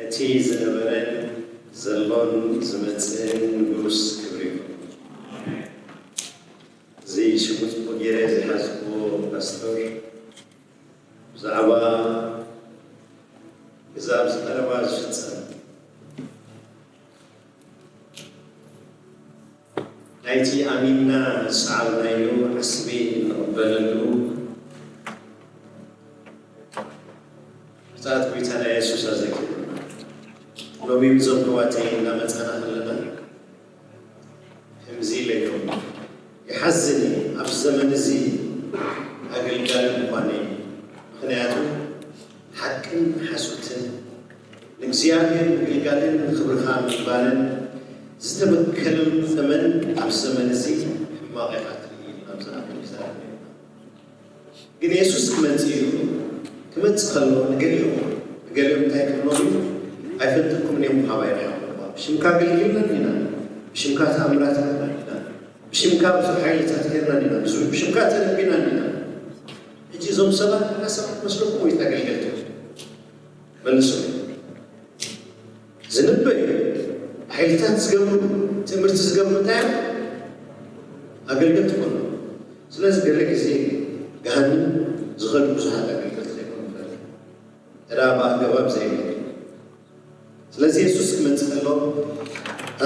እቲ ዝነበረን ዘሎን ዝመጽእን ንጉስ ክብሪ ይኹን። እዚ ሽሙ ጽቡቕ ገይረ ዘይሓዝክዎ ፓስተር፣ ብዛዕባ እዚ ኣብዚ ቀረባ ዝፍጸም ናይቲ ኣሚንና ዝሰዓብናዮ ዓስቢ እንቕበለሉ ምጽኣት ጐይታና የሱስ ኣዘኪሩና። ሎሚ ብዞም ኣሕዋተይ እናመጻና ከለና ከምዚ ኢለ ኢሎም፣ ይሓዝን እዩ ኣብዚ ዘመን እዚ ኣገልጋሊ ምዃነይ። ምኽንያቱ ሓቅን ሓሶትን ንእግዚኣብሔር ምግልጋልን ንኽብርኻ ምግባርን ዝተበከለ ዘመን ኣብዚ ዘመን እዚ ሕማቕ ኢኻ ትርኢ ኢልና ብዛዕባ ይዛረብ ነይሩ። ግን የሱስ ክመጽእ እዩ። ክመጽእ ከሎ ንገሊኦም ንገሊኦም እንታይ ክብሎም እዩ? ኣይፈልጥኩምን እዮም፣ ካባይ ርሓቑ። ብሽምካ ኣገልጊልና ኢና፣ ብሽምካ ተኣምራት ጌርና ኢና፣ ብሽምካ ብዙሕ ሓይልታት ጌርና ኢና፣ ብዙሕ ብሽምካ ተነቢና ኢና። ሕጂ እዞም ሰባት ንዓ ሰባት መስለኩም ወይ ኣገልገልቲ? መልሱ። ዝንበዩ ሓይልታት ዝገብሩ ትምህርቲ ዝገብሩ እንታይ እዮም? ኣገልገልቲ ኮኑ። ስለዚ ገለ ግዜ ገሃንም ዝኸዱ ብዙሓት ኣገልገልቲ ዘይኮኑ ንፈልጥ። እዳ ብኣገባብ ዘይብሉ። ስለዚ የሱስ ክመጽእ ከሎ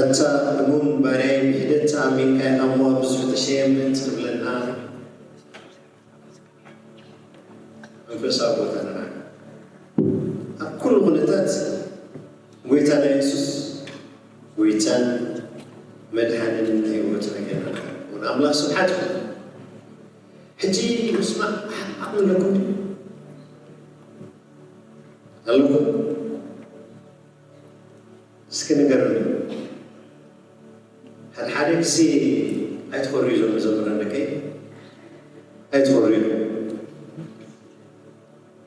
ኣታ እሙን ባርያይ ብሂደት ተኣሚንካ ኢኻ እሞ ኣብ ብዙሕ ተሸየምን ትብለና መንፈሳዊ ቦታ ንዓና ኣብ ኩሉ ኩነታት ጎይታና የሱስ ጎይታን መድሓንን ናይ ህይወትና ጌርና ንኣምልኽ። ስብሓት ይኹን። ሕጂ ምስማዕ ዓቕሚ ኣለኩም ድዩ? ኣለኩም? እስኪ ንገሩኒ። ሓደ ሓደ ግዜ ኣይትኾርዩ እዞም መዘምራን ደቀይ፣ ኣይትኾርዩ።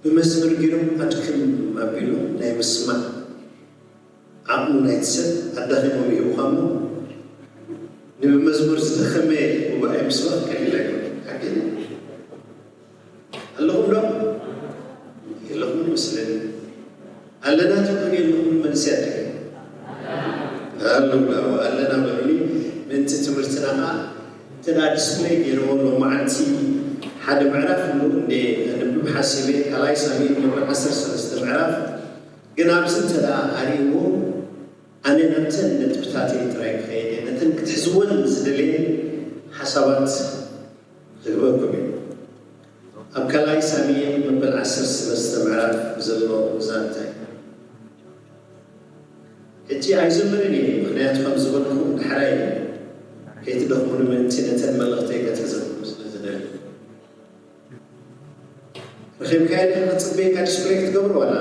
ብመዝሙር ገይሮም ኣድክም ኣቢሉ ናይ ምስማዕ ዓቕሚ ናይቲ ሰብ ኣዳኺሞም ይህቡኻ እሞ፣ ንብመዝሙር ዝደኸመ ጉባኤ ምስባኽ ቀሊል ኣይኮነን። ሓቂ ድዩ? ኣለኹም ዶ? የለኹም ይመስለኒ። ኣለና ትብሉኒ የለኹም፣ መልሲ ኣለኒ። ኣለና በሉኒ። ምእንቲ ትምህርትና ኸዓ እንተ ደኣ ዲስፕለይ ገይርዎ ሎማዓንቲ ሓደ ምዕራፍ እሞ እንደ ኣንብብ ሓሲበ፣ ካልኣይ ሳሙኤል ምዕራፍ ዓሰርተ ሰለስተ ምዕራፍ። ግን ኣብዚ እንተ ደኣ ኣርእይዎ፣ ኣነ ናብተን ነጥብታተይ ጥራይ ክኸይድ እየ። ነተን ክትሕዝወን ዝደልየን ሓሳባት ክህበኩም እየ። ኣብ ካልኣይ ሳሙኤል መበል ዓሰርተ ሰለስተ ምዕራፍ ዘሎ ዛንታ እዩ። ሕጂ ኣይዘምርን እየ፣ ምኽንያቱ ከም ዝበልኩ ዳሕራይ ከይትደኽሙኒ ምእንቲ ነተን መልእኽተይ ከትሕዘኩም ስለ ዝደሊ። ረኺብካዮ ዲኻ? ክጽበየካ ዲስፕሌይ ክትገብሮ ዋላ?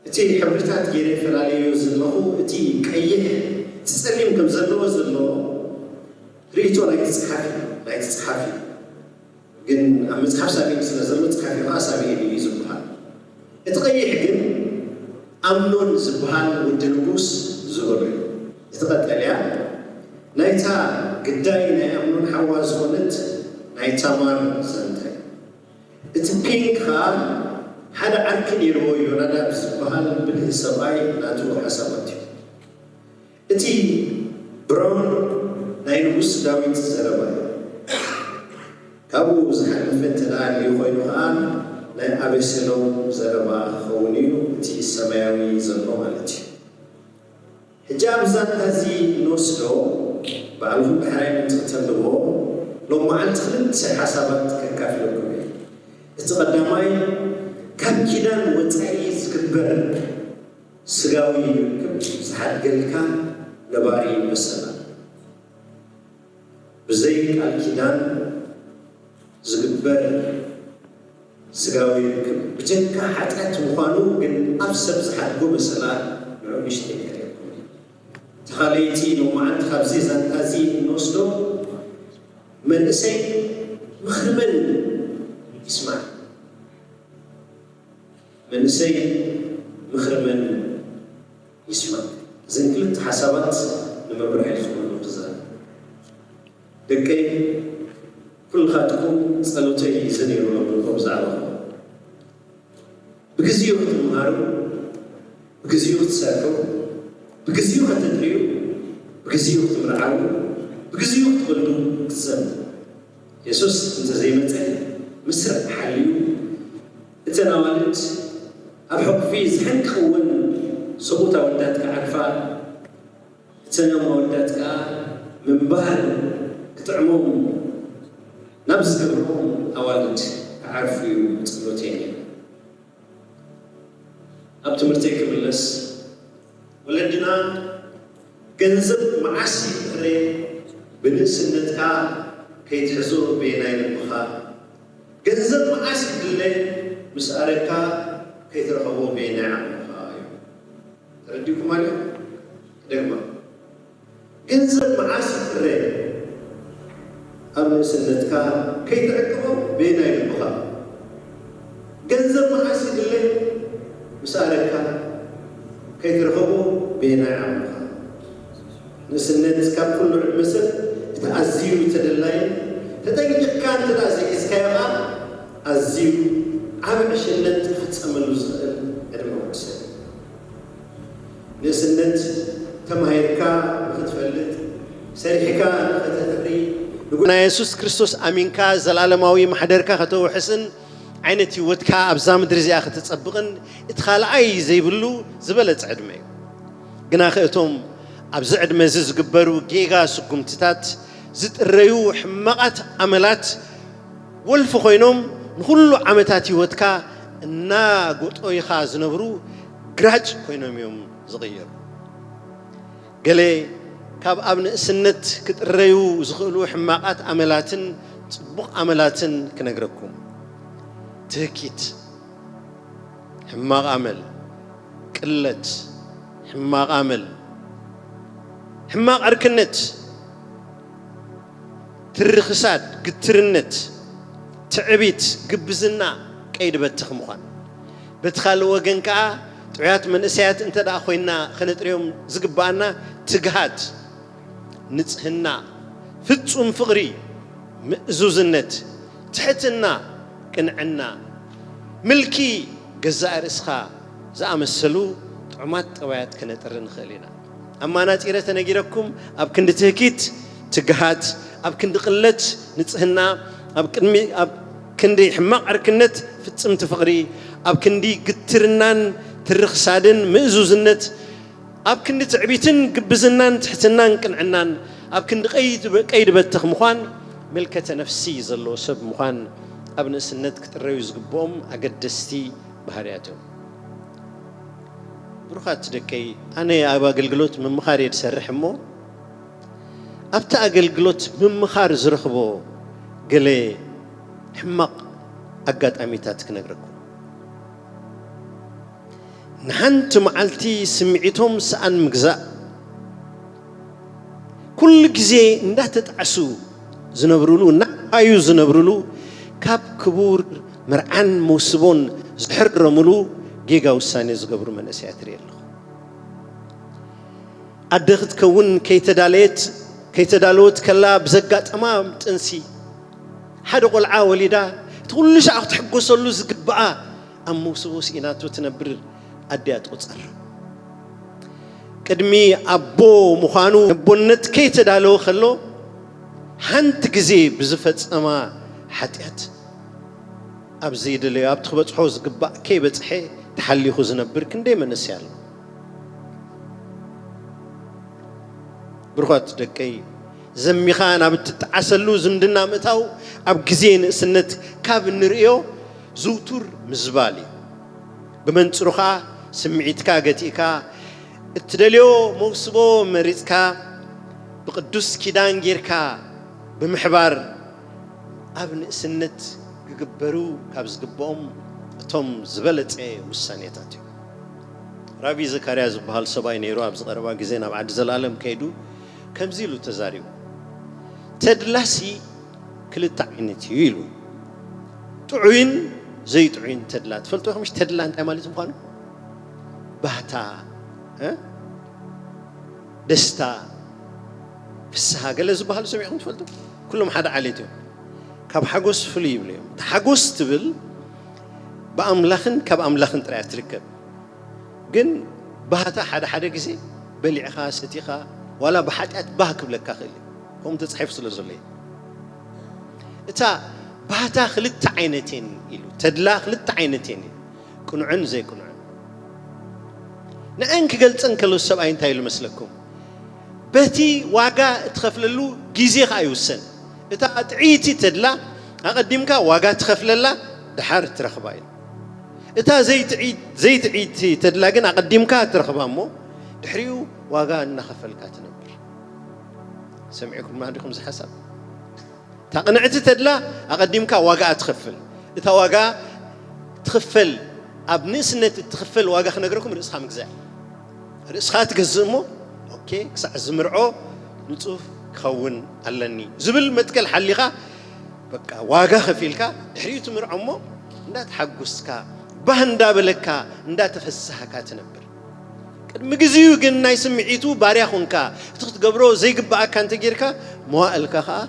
እቲ ሕብርታት ገይረ ፈላለዮ ዘለኹ፣ እቲ ቀይሕ፣ እቲ ጸሊም ከም ዘለዎ ዘሎ ርእይቶ ናይቲ ጸሓፊ፣ ናይቲ ጸሓፊ። ግን ኣብ መጽሓፍ ሳሙኤል ስለ ዘሎ ጸሓፊ ኸኣ ሳሙኤል እዩ ዝበሃል። እቲ ቀይሕ ግን ኣምኖን ዝበሃል ወዲ ንጉስ ዝበሎ እዩ። እቲ ቀጠልያ ናይታ ግዳይ ናይ ኣምኖን ሓዋ ዝኾነት ናይ ታማር ዛንታ እዩ። እቲ ፒንክ ኸኣ ሓደ ዓርኪ ነይርዎ ዮናዳብ ዝበሃል ብልህ ሰብኣይ ናቱ ሓሳባት እዩ። እቲ ብራውን ናይ ንጉስ ዳዊት ዘረባ እዩ። ካብኡ ዝሓለፈ እንተ ደኣ ኣልዩ ኮይኑ ኸኣ ናይ ኣቤሴሎም ዘረባ ክኸውን እዩ፣ እቲ ሰማያዊ ዘሎ ማለት እዩ። ሕጂ ኣብ ዛንታ እዚ እንወስዶ ባዕልኹም ዳሕራይ ምእንቲ ክተንብቦ ሎም መዓልቲ ክልተ ሓሳባት ከካፍለኩም እየ። እቲ ቀዳማይ ካብ ኪዳን ወጻኢ ዝግበር ስጋዊ ርክብ ዝሓድገልካ ነባሪ መሰላ። ብዘይ ቃል ኪዳን ዝግበር ስጋዊ ርክብ ብጀካ ሓጢኣት ምዃኑ ግን ኣብ ሰብ ዝሓድጎ መሰላ ንዑ ንእሽተይ ከርእየኩም። ተኻለይቲ ሎማዓንቲ ካብዚ ዛንታ እዚ እንወስዶ መንእሰይ ምኽሪ መን ይስማዕ? መንእሰይ ምኽሪ መን ይስማዕ? እዘን ክልተ ሓሳባት ንመብርሒ ዝኾኑ ክዛረብ። ደቀይ ኩልኻትኩም ጸሎተይ እዩ ነይሩ። ኣብ ልቦም ብዛዕባኹም ብግዜኡ ክትምሃሩ፣ ብግዜኡ ክትሰርሑ፣ ብግዜኡ ከተጥርዩ፣ ብግዜኡ ክትምርዓዉ፣ ብግዜኡ ክትወልዱ ክትዘምሩ። የሱስ እንተዘይመጸ፣ ምስራሕ ሓልዩ፣ እተን ኣዋልድ ኣብ ሕቑፊ ዝሕንቅቕወን ሰብኡት ኣወዳት ክዓርፋ፣ እተን ኣወዳት ከኣ ምንባር ክጥዕሞም ናብ ዝገብርኦም ኣዋልድ ክዓርፉ እዩ ጸሎተይ ነይሩ። ኣብ ትምህርተይ ክምለስ፣ ወለድና ገንዘብ መዓስ ይጥረ፣ ብንእስነትካ ከይትሕዞ በየናይ ልብኻ፣ ገንዘብ መዓስ ይድለ፣ ምስ ኣረግካ ከይትረኸቦ በየናይ ዓቕምኻ እዩ። ተረዲእኩም ኣሎ? ክደግማ። ገንዘብ መዓስ ይጥረ፣ ኣብ ንእስነትካ ከይትዕቅቦ በየናይ ልብኻ፣ ገንዘብ መዓስ ይድለ፣ ምስ ኣረግካ ከይትረኸቦ በየናይ ዓቕምኻ። ንእስነት ካብ ኩሉ ዕድመ ሰብ እቲ ኣዝዩ ተደላይን ተጠንቂቕካ እንተ ደኣ ዘይሒዝካዮ ኸኣ ኣዝዩ ዓቢ ዕሽነት ክፍጸመሉ ዝኽእል ዕድመ ወዲ ሰብ እዩ። ንእስነት ተማሂርካ ንኽትፈልጥ፣ ሰሪሕካ ንኽተጥሪ፣ ንጉ- ናይ የሱስ ክርስቶስ ኣሚንካ ዘላለማዊ ማሕደርካ ከተውሕስን ዓይነት ህይወትካ ኣብዛ ምድሪ እዚኣ ከተጸብቕን እቲ ካልኣይ ዘይብሉ ዝበለጸ ዕድመ እዩ። ግናኸ እቶም ኣብዚ ዕድመ እዚ ዝግበሩ ጌጋ ስጉምትታት ዝጥረዩ ሕማቓት ኣመላት ወልፊ ኮይኖም ንኹሉ ዓመታት ህይወትካ እናጎጦይኻ ዝነብሩ ግራጭ ኮይኖም እዮም ዝቕየሩ። ገለ ካብ ኣብ ንእስነት ክጥረዩ ዝኽእሉ ሕማቓት ኣመላትን ጽቡቕ ኣመላትን ክነግረኩም። ትህኪት፣ ሕማቕ ኣመል፣ ቅለት፣ ሕማቕ ኣመል፣ ሕማቕ ዕርክነት፣ ትሪ ክሳድ፣ ግትርነት፣ ትዕቢት፣ ግብዝና፣ ቀይዲ በትኽ ምዃን። በቲ ካልእ ወገን ከኣ ጥዑያት መንእሰያት እንተ ደኣ ኮይንና ከነጥርዮም ዝግብኣና ትግሃት፣ ንጽህና፣ ፍጹም ፍቕሪ፣ ምእዙዝነት፣ ትሕትና፣ ቅንዕና፣ ምልኪ ገዛእ ርእስኻ ዝኣመሰሉ ጥዑማት ጠባያት ከነጥሪ ንኽእል ኢና። ኣማናጺረ ተነጊረኩም፣ ኣብ ክንዲ ትህኪት ትግሃት፣ ኣብ ክንዲ ቅለት ንጽህና፣ ኣብ ቅድሚ-፣ ኣብ ክንዲ ሕማቕ ዕርክነት ፍጽምቲ ፍቕሪ፣ ኣብ ክንዲ ግትርናን ትርኽሳድን ምእዙዝነት፣ ኣብ ክንዲ ትዕቢትን ግብዝናን ትሕትናን ቅንዕናን፣ ኣብ ክንዲ ቀይድ-፣ ቀይዲ በትኽ ምዃን፣ መልከተ ነፍሲ ዘለዎ ሰብ ምዃን፣ ኣብ ንእስነት ክጥረዩ ዝግብኦም ኣገደስቲ ባህርያት እዮም። ብሩኻት ደቀይ፣ ኣነ ኣብ ኣገልግሎት ምምኻር እየ ዝሰርሕ እሞ፣ ኣብቲ ኣገልግሎት ምምኻር ዝረኽቦ ገለ ሕማቕ ኣጋጣሚታት ክነግረኩም። ንሓንቲ መዓልቲ ስምዒቶም ሰኣን ምግዛእ፣ ኩሉ ግዜ እንዳተጣዕሱ ዝነብሩሉ፣ እናሃዩ ዝነብሩሉ፣ ካብ ክቡር መርዓን መውስቦን ዝሕረሙሉ ጌጋ ውሳኔ ዝገብሩ መንእሰያት ርኢ ኣለኹ። ኣደ ክትከውን ከይተዳለየት፣ ከይተዳለወት ከላ ብዘጋጠማ ጥንሲ፣ ሓደ ቆልዓ ወሊዳ፣ እቲ ኩሉ ሻዕ ክትሕጎሰሉ ዝግብኣ ኣብ መውስቦ ስኢናቶ ትነብር ኣደ እያ ትቑጸር። ቅድሚ ኣቦ ምዃኑ ነቦነት ከይተዳለወ ከሎ፣ ሓንቲ ግዜ ብዝፈጸማ ሓጢኣት፣ ኣብ ዘይደለዮ፣ ኣብቲ ክበጽሖ ዝግባእ ከይበጽሐ ተሓሊኹ ዝነብር ክንደይ መንእሰይ ኣሎ። ብሩኻት ደቀይ፣ ዘሚኻ ናብ እትጠዓሰሉ ዝምድና ምእታው ኣብ ግዜ ንእስነት ካብ እንርእዮ ዝውቱር ምዝባል እዩ። ብመንጽሩ ኸኣ ስምዒትካ ገቲእካ፣ እትደልዮ መውስቦ መሪጽካ፣ ብቅዱስ ኪዳን ጌርካ ብምሕባር፣ ኣብ ንእስነት ክግበሩ ካብ ዝግብኦም እቶም ዝበለጸ ውሳኔታት እዮም። ራቢ ዘካርያ ዝበሃል ሰብኣይ ነይሩ። ኣብዚ ቀረባ ግዜ ናብ ዓዲ ዘላለም ከይዱ ከምዚ ኢሉ ተዛሪቡ። ተድላሲ ክልተ ዓይነት እዩ ኢሉ። ጥዑይን ዘይጥዑይን ተድላ። ትፈልጡ ኢኹም? እሺ፣ ተድላ እንታይ ማለት ምዃኑ? ባህታ፣ እ? ደስታ፣ ፍስሃ፣ ገለ ዝበሃሉ ሰሚዕኹም ትፈልጡ? ኩሎም ሓደ ዓሌት እዮም። ካብ ሓጎስ ፍልይ ይብሉ እዮም። እቲ ሓጎስ ትብል ብኣምላኽን ካብ ኣምላኽን ጥራይ እያ ትርከብ። ግን ባህታ ሓደ ሓደ ግዜ በሊዕኻ ሰቲኻ ዋላ ብሓጢኣት ባህ ክብለካ ክእል እዩ። ከምኡ ተጻሒፉ ስለ ዘሎ እዩ። እታ ባህታ ክልተ ዓይነት እየን ኢሉ፣ ተድላ ክልተ ዓይነት እየን ኢሉ፣ ቅኑዕን ዘይቅኑዕን። ንዐን ክገልጸን ከሎ ሰብኣይ እንታይ ኢሉ መስለኩም? በቲ ዋጋ እትኸፍለሉ ግዜ ኸኣ ይውሰን። እታ ጥዕይቲ ተድላ ኣቐዲምካ ዋጋ ትኸፍለላ፣ ደሓር ትረኽባ እዩ። እታ ዘይጥዒ-፣ ዘይጥዕይቲ ተድላ ግን ኣቐዲምካ ትረኽባ እሞ ድሕሪኡ ዋጋ እናኸፈልካ ትነብር። ሰሚዕኩማ ዲኹም እዚ ሓሳብ? እታ ቅንዕቲ ተድላ ኣቐዲምካ ዋጋኣ ትኸፍል። እታ ዋጋ ትኽፈል፣ ኣብ ንእስነት እትኽፈል ዋጋ ክነግረኩም ርእስኻ ምግዛእ። ርእስኻ ትገዝእ እሞ፣ ኦኬ፣ ክሳዕ ዝምርዖ ንጹህ ክኸውን ኣለኒ ዝብል መትከል ሓሊኻ፣ በቃ ዋጋ ከፊልካ፣ ድሕሪኡ ትምርዖ እሞ፣ እንዳተሓጎስካ፣ ባህ እንዳበለካ፣ እንዳተፈሳህካ ትነብር። ቅድሚ ግዜኡ ግን ናይ ስምዒቱ ባርያ ኾንካ፣ እቲ ክትገብሮ ዘይግብኣካ እንተ ጌርካ፣ መዋእልካ ኸኣ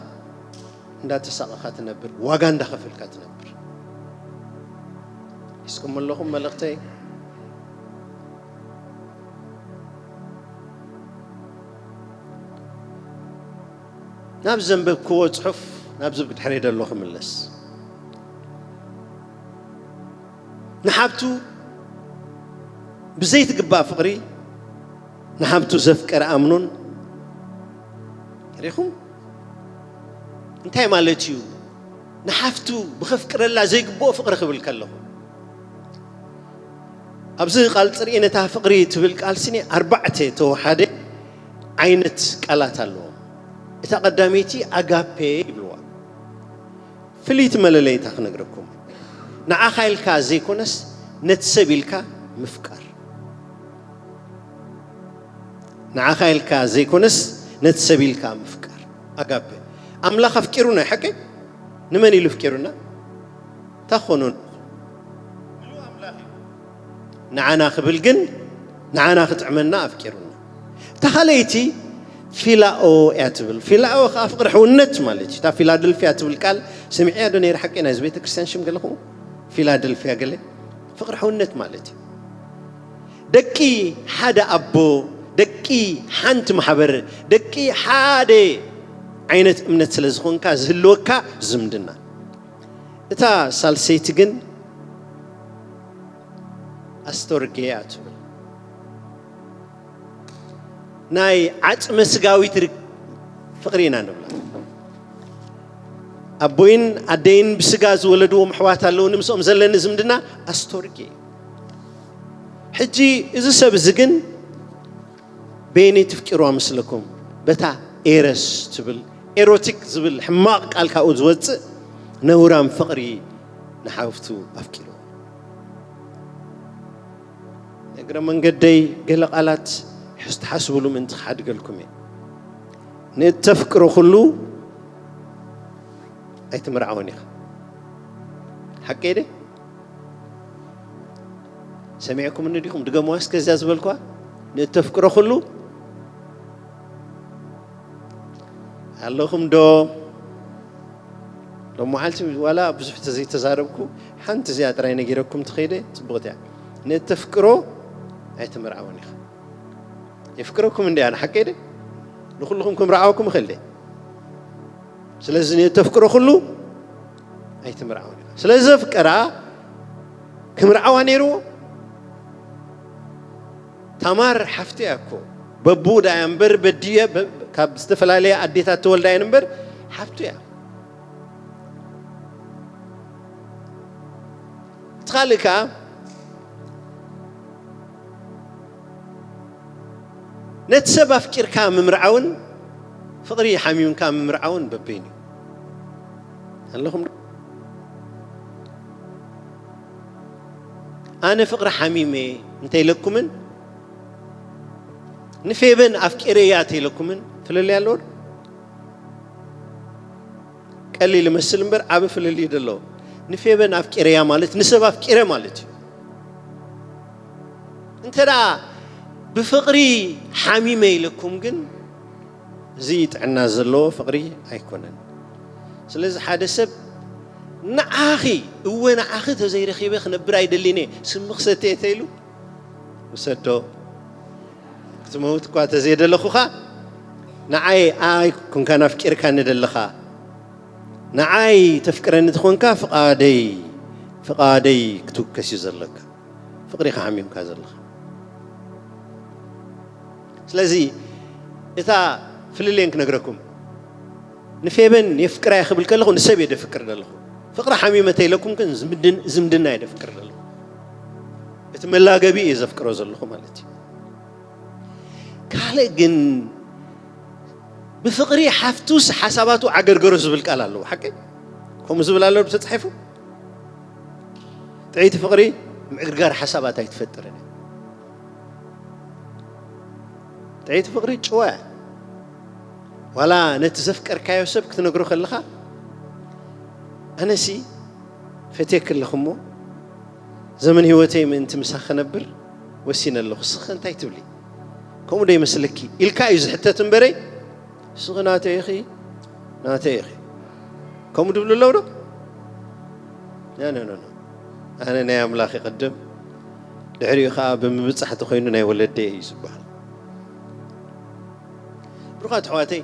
እንዳተሳቐኻ ትነብር፣ ዋጋ እንዳኸፈልካ ትነብር። ሒዝኩም ኣለኹም መልእኽተይ? ናብ ዘንበብክዎ ጽሑፍ ናብዚ ብድሕረይ ደሎ ክምለስ። ንሓብቱ ብዘይትግባእ ፍቕሪ ንሓብቱ ዘፍቀረ ኣምኖን ሪኹም? እንታይ ማለት እዩ? ንሓፍቱ ብኸፍቅረላ ዘይግብኦ ፍቕሪ ክብል ከለኹ፣ ኣብዚ ቃል ጽርኤ ነታ ፍቕሪ ትብል ቃል ስኒ ኣርባዕተ ተወሓደ ዓይነት ቃላት ኣለዎ። እታ ቀዳመይቲ ኣጋፔ ይብልዋ። ፍልይቲ መለለይታ ክነግረኩም። ንዓኻ ኢልካ ዘይኮነስ ነቲ ሰብ ኢልካ ምፍቃር። ንዓኻ ኢልካ ዘይኮነስ ነቲ ሰብ ኢልካ ምፍቃር። ኣጋፔ። ኣምላኽ ኣፍቂሩና፣ ሓቂ? ንመን ኢሉ ኣፍቂሩና? እንታይ ክኾኑ? ንዓና ክብል ግን ንዓና ክጥዕመና ኣፍቂሩና። እታ ካልኣይቲ ፊላኦ እያ ትብል። ፊላኦ ኸዓ ፍቕሪ ሕውነት ማለት እዩ። እታ ፊላደልፊያ ትብል ቃል ሰሚዐያ ዶ ነይረ? ሓቂ ናይዚ ቤተ ክርስቲያን ሽም ገለኹም? ፊላደልፊያ ገለ ፍቕሪ ሕውነት ማለት እዩ። ደቂ ሓደ ኣቦ፣ ደቂ ሓንቲ ማሕበር፣ ደቂ ሓደ ዓይነት እምነት ስለ ዝኾንካ ዝህልወካ ዝምድና። እታ ሳልሰይቲ ግን ኣስቶርጌ እያ ትብል። ናይ ዓጽመ ስጋዊት ርክ-፣ ፍቕሪ ኢና ንብላ። ኣቦይን ኣደይን ብስጋ ዝወለድዎም ኣሕዋት ኣለዉ፣ ንምስኦም ዘለኒ ዝምድና ኣስቶርጌ። ሕጂ እዚ ሰብ እዚ ግን በየነይ ትፍቂርዋ መስለኩም? በታ ኤረስ ትብል፣ ኤሮቲክ ዝብል ሕማቕ ቃል ካብኡ ዝወጽእ ነውራም ፍቕሪ ንሓፍቱ ኣፍቂርዋ። እግረ መንገደይ ገለ ቃላት ሕስ-፣ ትሓስብሉ ምእንቲ ክሓድገልኩም እየ። ንእተፍቅሮ ኩሉ ኣይትምርዓውን ኢኻ። ሓቀይ ደ? ሰሚዕኩምኒ ዲኹም? ድገምዋ እስከ እዚኣ ዝበልኩዋ። ንእተፍቅሮ ኩሉ ኣለኹም ዶ? ሎመዓልቲ ዋላ ብዙሕ ተዘይተዛረብኩ፣ ሓንቲ እዚኣ ጥራይ ነጊረኩም ትኸይደ፣ ጽቡቕቲ እያ። ንእተፍቅሮ ኣይትምርዓውን ኢኻ። የፍቅረኩም እንዲ ኣነ፣ ሓቀይ ደ? ንኹልኹም ክምርዓወኩም እኽእል ደ? ስለዚ ንእተፍቅሮ ኩሉ ኣይትምርዓውን ኢኻ። ስለ ዘፍቀራ ክምርዓዋ ነይርዎ። ታማር ሓፍቲ እያ እኮ። በቡ ዳ እያ እምበር፣ በዲ እየ፣ በ-፣ ካብ ዝተፈላለየ ኣዴታት ተወልዳ እየን እምበር፣ ሓፍቱ እያ። እቲ ካልእ ከኣ፣ ነቲ ሰብ ኣፍቂርካ ምምርዓውን ፍቕሪ ሓሚምካ ምምርዓውን በበይኑ እዩ። ኣለኹም ዶ? ኣነ ፍቕሪ ሓሚመ እንተኢለኩምን ንፌበን ኣፍቂረያ ተኢለኩምን ፍልልይ ኣለዎ ዶ? ቀሊል ይመስል እምበር ዓቢ ፍልልይ እዩ ዘለዎ። ንፌበን ኣፍቂረያ ማለት ንሰብ ኣፍቂረ ማለት እዩ። እንተ ደኣ ብፍቕሪ ሓሚመ ኢለኩም ግን፣ እዚ ጥዕና ዘለዎ ፍቕሪ ኣይኮነን። ስለዚ ሓደ ሰብ ንዓኺ፣ እወ ንዓኺ ተዘይረኺበ ክነብር ኣይደልን እየ፣ ስምኺ ሰትየ ተይሉ ውሰዶ። ክትመውት እኳ ተዘይደለኹኻ፣ ንዓይ ኣይኮንካን ኣፍቂርካኒ ዘለኻ። ንዓይ ተፍቅረኒ ተኾንካ፣ ፍቓደይ፣ ፍቓደይ ክትውከስ እዩ ዘለካ። ፍቕሪ ኢኻ ሓሚምካ ዘለኻ። ስለዚ እታ ፍልልየን ክነግረኩም፣ ንፌበን የፍቅራ እየ ክብል ከለኹ ንሰብ እየ ደፍቅር ዘለኹ። ፍቕሪ ሓሚመ ተይለኩም ግን ዝምድን-፣ ዝምድና እየ ደፍቅር ዘለኹ። እቲ መላገቢ እየ ዘፍቅሮ ዘለኹ ማለት እዩ። ካልእ ግን ብፍቕሪ ሓፍቱስ ሓሳባቱ ዓገርገሮ ዝብል ቃል ኣለዎ። ሓቀይ ከምኡ ዝብል ኣሎ ተጻሒፉ። ጥዕይቲ ፍቕሪ ምዕግርጋር ሓሳባት ኣይትፈጥርን እያ። ጥዕይቲ ፍቕሪ ጭዋ እያ። ዋላ ነቲ ዘፍቀርካዮ ሰብ ክትነግሮ ከለኻ፣ ኣነሲ ፈትየኪ ኣለኹ እሞ ዘመን ህይወተይ ምእንቲ ምሳኺ ክነብር ወሲነ ኣለኹ፣ እስኺ እንታይ ትብሊ? ከምኡ ዶ ይመስለኪ? ኢልካ እዩ ዝሕተት እምበረይ፣ እስኺ ናተይ ኢኺ፣ ናተይ ኢኺ። ከምኡ ድብሉ ኣለዉ ዶ? ኖ፣ ኖ፣ ኖ፣ ኖ። ኣነ ናይ ኣምላኽ ይቐድም፣ ድሕሪኡ ኸኣ ብምብጻሕ ተኾይኑ ናይ ወለደይ እዩ ዝበሃል። ብሩኻት ኣሕዋተይ፣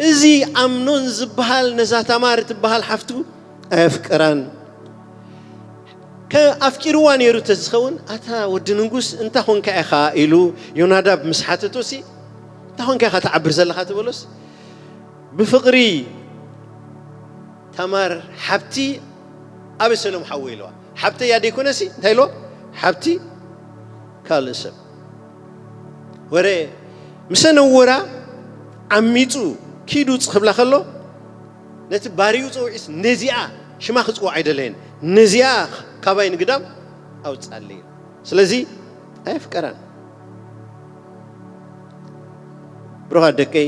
እዚ ኣምኖን ዝበሃል ነዛ ታማር ትበሃል ሓፍቱ ኣየፍቀራን። ከ-፣ ኣፍቂርዋ ነይሩ ተዝኸውን፣ "ኣታ ወዲ ንጉስ፣ እንታ ኾንካ ኢኻ?" ኢሉ ዮናዳብ ምስ ሓተቶሲ፣ "እንታ ኾንካ ኢኻ ትዓብር ዘለኻ?" ትበሎስ፣ ብፍቕሪ ታማር ሓብቲ ኣበሰሎም ሓወይ ኢልዋ። ሓብተይ እያ ደይኮነሲ፣ እንታይ ኢልዋ? ሓብቲ ካልእ ሰብ። ወረ ምስ ነወራ ዓሚጹ ኪድ ውጽእ ክብላ ከሎ፣ ነቲ ባሪኡ ጸዊዑስ፣ "ነዚኣ ሽማ ክጽዋዕ ኣይደለየን፣ ነዚኣ ካባይ ንግዳም ኣውጻለይ"። ስለዚ ኣየፍቀራን። ብሩኻት ደቀይ፣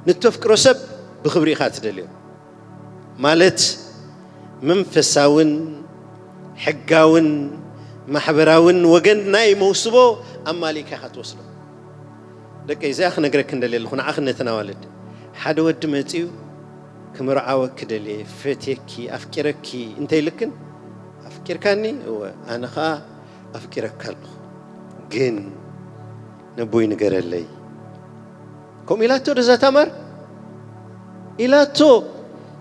ንተፍቅሮ ሰብ ብኽብሪ ኢኻ ትደልዮ። ማለት መንፈሳውን ሕጋውን ማሕበራውን ወገን ናይ መውስቦ ኣማሊእካ ኢኻ ትወስዶ። ደቀይ፣ እዚኣ ክነግረኪ እንደልየ ኣለኹ፣ ንዓኽን ነተን ኣዋልድ። ሓደ ወዲ መጺኡ፣ "ክምርዓወኪ ደልየ፣ ፈትየኪ፣ ኣፍቂረኪ" እንተይልክን፣ "ኣፍቂርካኒ?" "እወ፣ ኣነ ኸኣ ኣፍቂረካ ኣለኹ፣ ግን ነቦይ ንገረለይ።" ከምኡ ኢላቶ ዶ እዛ ታማር? ኢላቶ።